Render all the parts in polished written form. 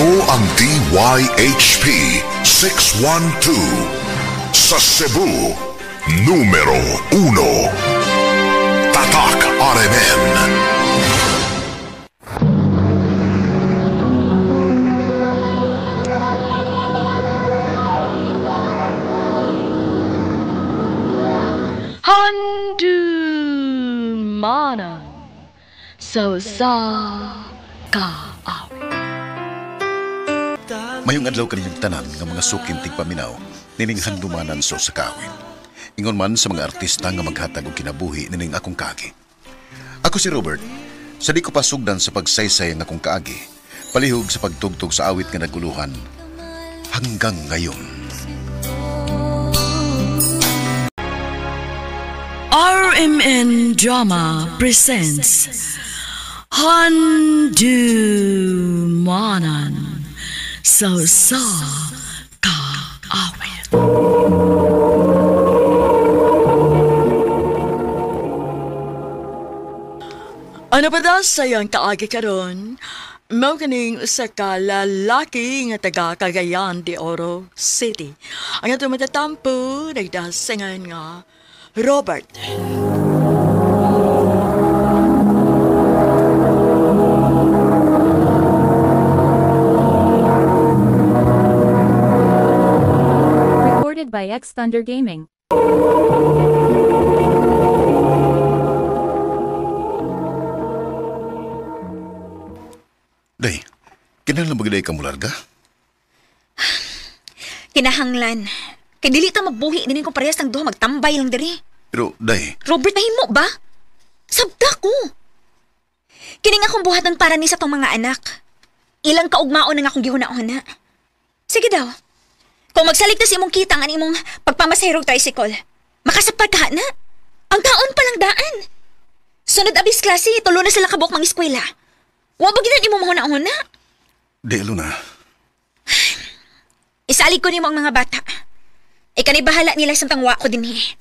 Ito ang DYHP 612 sa Cebu, numero 1. Tatak RMN. Handumanan sa usa ka awit. Mayong adlaw kaninyang tanan nga mga suking tigpaminaw nining handumanan sa usa ka awit. Ingon man sa mga artista nga maghatag og kinabuhi nining akong kaagi. Ako si Robert. Sa di ko pasugdan sa pagsaysay ang akong kaagi, palihog sa pagtugtog sa awit nga naguluhan hanggang ngayon. RMN Drama presents Handumanan sa usa ka awit. Ano ba daw sayang kaagi karon? Mao kaning usa ka lalaki nga taga Cagayan de Oro City. Ang atong matatampo nagdasingan nga Robert. Recorded by X Thunder Gaming. Day, kinahanglan ba giday ka mularga? Kinahanglan. Kay dili ta magbuhi dinhi kung parehas ng duha magtambay lang diri. Pero day, Robert, mahimo ba? Sabta ko. Kini nga akong buhatan para ni sa tong mga anak. Ilang kaugmaon ang akong gihuna-huna. Sige daw. Kung magsalig ta sa imong kitang ang imong pagpamasahirog tricycle, makasapad ka na. Ang taon pa lang daan. Sunod abis klase, tulo na sila kabuok mang eskwela. Wa ba gid imong mahuna-huna? Day Alona. Isalig ko nimo ang mga bata. Ikanay bahala nila sa tangwa ko dinhi.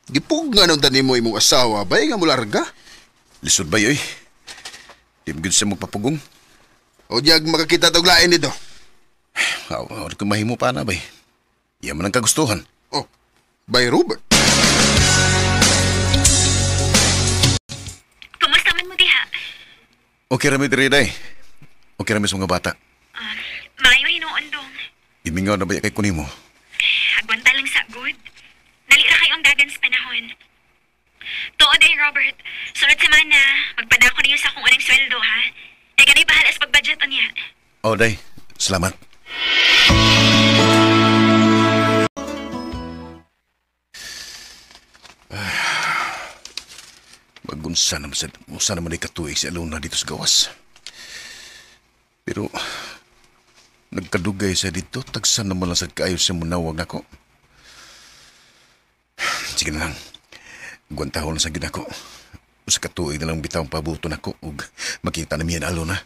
Gipug nga nung tanim mo imong asawa, bay nga mularga? Lisod bay, oy. Di mo gud siya magpapugong. O diyag makakita tog lain dito. Aw, ko mahimo pa na, bay. Iyan man ang kagustuhan. Oh, bay Robert. Kumusta man mo diha? Okay rami diri, day. Okay rami sa mga bata. Maayo hinuon dong. Imingaw na ba kay kunimo? Agwanta lang sa good. Dali ra kayo ang dagan sa panahon. Tuod ay Robert, sunod semana, magpadako niyo sa akong unang sweldo, ha? E ganay bahala sa pagbudget unya. Oh, day. Salamat. Magunsa naman sa usa naman ay katuig si Alona dito sa gawas. Pero nagkadugay siya dito, tagsan naman lang sa kaayo siya munawag nako. Sige na lang. Gwantahon lang sa ginako. Usa ka tuig na lang bitaw ang pabuto nako ug makita na miyan Alona.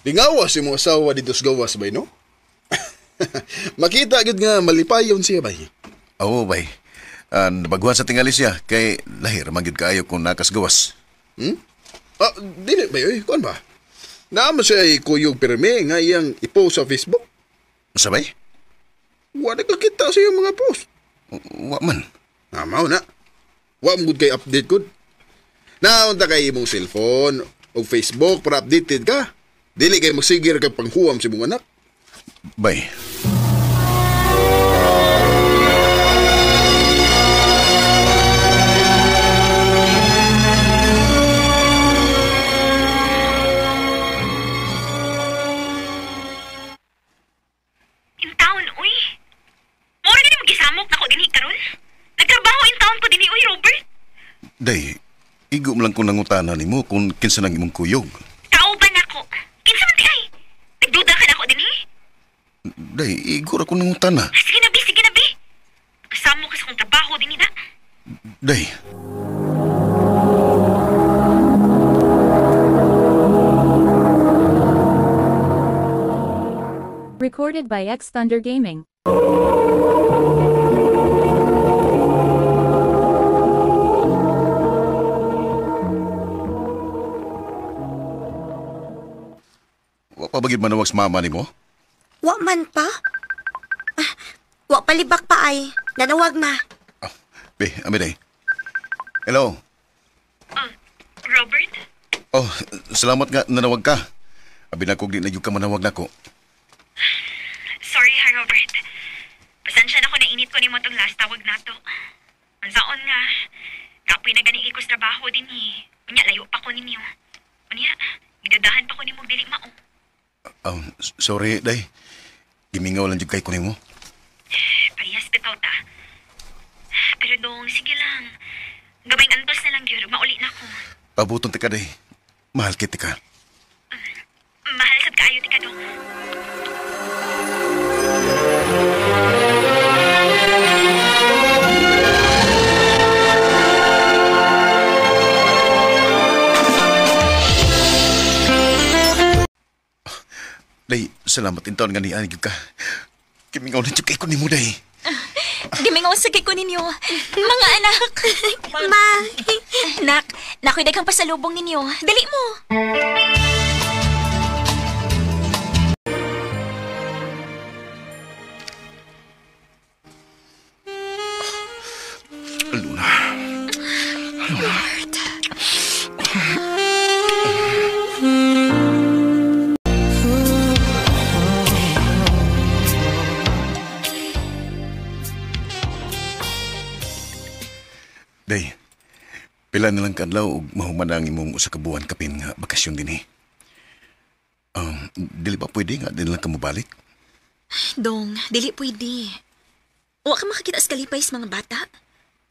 Lingawas imong asawa dito sa gawas bay, no? Makita gyud nga malipayon siya bay. Oo, bay. Nabaguhan sa tingali siya kay lahir man gyud kaayo kung nakasgawas. Hmm? Ah, dili bay oy, kuan ba? Naa man siya ay kuyog pirmi nga iyang i-post sa Facebook. Unsa bay? Wa na kakita sa iyang mga post. Wa man. Ah, mao na. Wa mo gud kay update gud. Naunta kay imong cellphone o Facebook para updated ka. Dili kay magsigir kag panghuwam sa imong anak. Bay. In town, uy. Mura gani magisamok nako dinhi karon. Nagtrabaho in town ko dinhi, uy, Robert. Day, igo mo lang kung nangutana nimo kung kinsa nang imong kuyog. Kauban ako. Kinsa man di ay? Nagduda ka nako dinhi? Day, igo ra ko nangutana. Sige na, bi, sige na, bi. Kasamo ka sa akong trabaho dinhi na. Day. Recorded by X Thunder Gaming. Wa pa bagid manawag sa mama nimo? Wa man pa. Ah, wa palibak pa ay. Nanawag ma. Ah, be, ami day. Hello. Robert? Oh, salamat nga nanawag ka. Abi na kog di na gyud ka manawag nako. Sorry ha, Robert. Pasensya na ko nainit ko nimo tong last tawag nato. Unsaon nga, kapoy na gani ikos trabaho din eh. Unya, layo pa ko ninyo. Unya, gidudahan pa ko nimo dili mao. Sorry, day. Gimingaw lang jud kay ko nimo. Parehas bitaw ta. Pero dong, sige lang. Gabayng antos na lang gyud, mauli na ko. Pabuton ti ka, day. Mahal kita ka. Mahal sad kaayo ti ka dong. Day, salamat intaon nga niya gyud ka. Gimingaw lang jud kay ko nimo, day. Gimingaw sa kay ko ninyo. Mga anak. Ma. Nak, nakoy daghang pasalubong ninyo. Dali mo. Luna. Robert. Day, pila na lang kadlaw og mahuman ang imong usa ka buwan kapin nga bakasyon dinhi. Dili ba pwede nga di na lang ka mobalik? Dong, dili pwede. Wa ka makakita sa kalipay sa mga bata.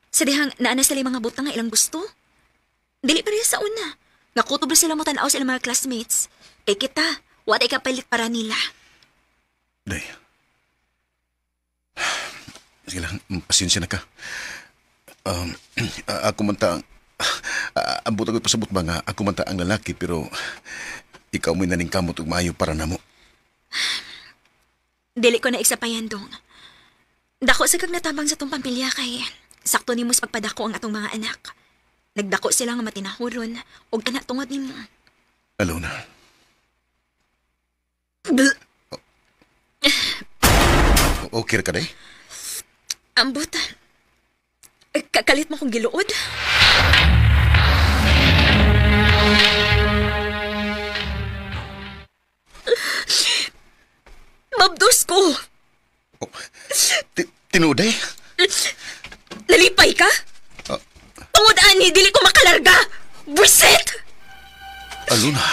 Sa dihang naana sila mga butang nga ilang gusto. Dili pareha sa una. Nakutob sila mo tan-aw sa ilang mga classmates. Kay kita, wa tay kapalit para nila. Day. Sige lang, pasensya na ka. Ako man ta, ang butang ko pasabot ba nga, ako man ta ang lalaki pero ikaw mo'y naningkamot og maayo para namo. Dili ko na iksapayan, Dong. Dako sa kag natabang sa tong pamilya kay sakto nimo sa pagpadako ang atong mga anak. Nagdako sila nga matinahuron ug kana tungod nimo. Alona. Okay ra ka, day? Ambot. Kakalit mo kong giluod. Mabdos ko. Oh, tinuod, day? Nalipay ka? Tungod ani, dili ko makalarga. Buset! Alona.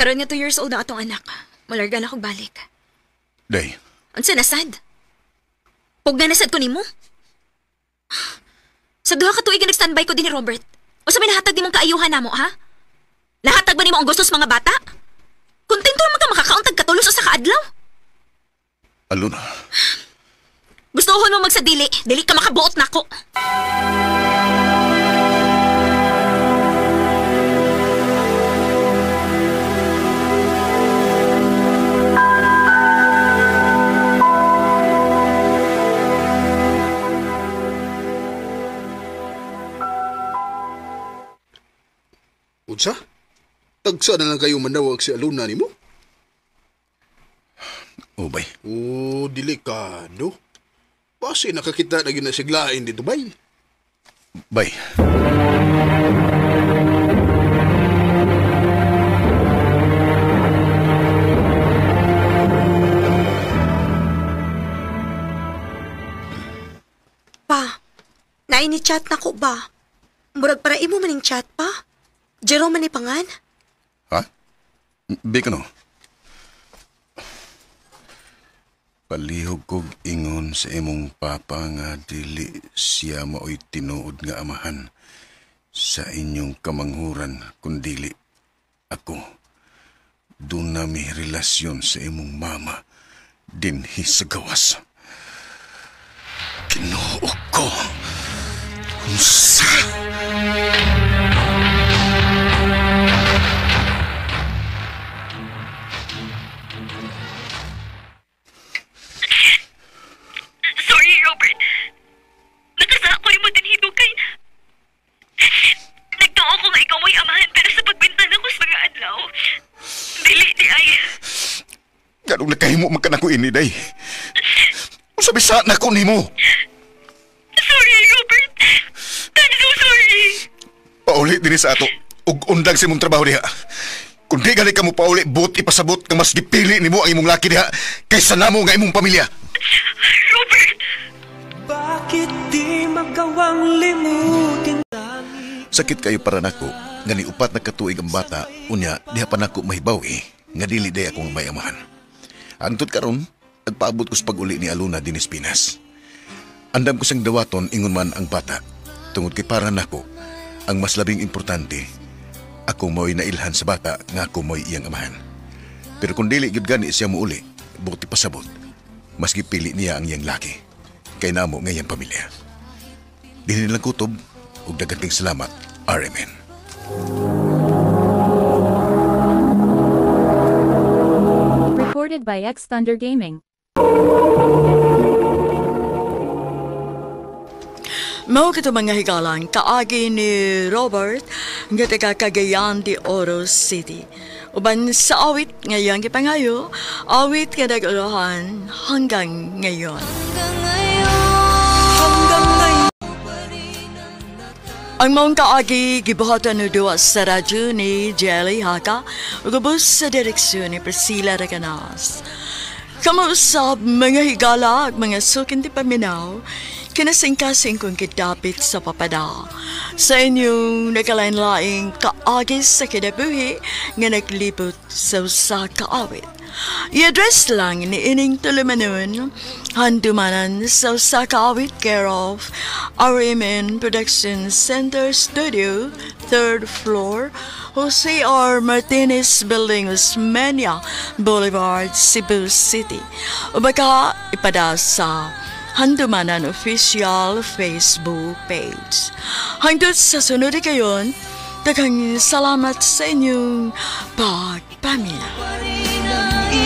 Karon nga 2 years old na atong anak. Malarga na akong balik. Day. Unsa na sad? Pugna na sad ko nimo? Sa duha ka tuig nga nag-standby ko din ni Robert. Unsa may nahatag nimong kaayuhan namo, ha? Nahatag ba nimo ang gusto sa mga bata? Kontento naman ka makakauntag katulos usa ka adlaw. Alona. Gustohon mo magsadili, dili ka makabuot nako. Unsa? Tagsa na lang kayo manawag si Alona nimo? Oh, bay. Oh, delikado. Basi nakakita na gyud na siglain dito, bay. Bay. Pa, naini-chat na ko ba? Murag para imo maning chat pa. Jerome man ni pangan. Ha? Bi ko no. Palihog kog ingon sa imong papa nga dili siya maoy tinuod nga amahan sa inyong kamanghuran kundili ako. Doon na mi relasyon sa imong mama dinhi sa gawas. Ginoo ko. Unsa? Sorry, Robert. Nakasakoy mo din hidukay. Nagtuo ko nga ikaw mo'y amahan pero sa pagbintan ako sa mga adlaw. Dili di ay. Ganong nakahimo man ka nako ini, day. Unsa bisa nako nimo? Sorry, Robert. I'm so sorry. Pauli dinhi sa ato. Ug undang sa imong trabaho diha. Kung di gani ka mo pauli, buot ipasabot nga mas gipili nimo ang imong laki diha kaysa namo nga imong pamilya. Robert! Bakit di magawang limutin? Sakit kayo para nako nga ni upat na katuig ang bata, unya diha pa nako mahibaw nga dili day akong may amahan. Hangtod karon, nagpaabot ko sa pag-uli ni Aluna dinis Pinas. Andam ko siyang dawaton ingon man ang bata. Tungod kay para nako, ang mas labing importante, ako mo'y nailhan sa bata nga ako mo'y iyang amahan. Pero kung dili gyud gani siya muuli, buti pasabot, mas gipili niya ang iyang laki. Kay namo nga iyang pamilya. Dili nilang kutob, ug daghan kayong salamat, RMN. Recorded by X Thunder Gaming. Mao kito mga higalang kaagi ni Robert nga taga Cagayan de Oro City. Uban sa awit ngayang gipangayo, awit nga nag-uluhan hanggang ngayon. Hanggang ngayon. Ang maong kaagi gibuhatan no duwa sa radyo ni Jelly Haka ug ubos sa direksyon ni Priscilla Recanas. Kamuusap mga higala ag mga sukin ti paminaw, kinasingkasing kong kidapit sa papada. Sa inyong nakalain-laing kaagi sa kinabuhi nga naglibot sa usa ka awit. I-address lang ni ining tulumanon, handumanan sa usa ka awit care of RMN Production Center Studio, 3rd floor, Jose R. Martinez Building, Osmeña Boulevard, Cebu City. O baka ipada sa Handumanan Official Facebook page. Hangtod sa sunod kayon, daghang salamat sa inyong pagpaminaw.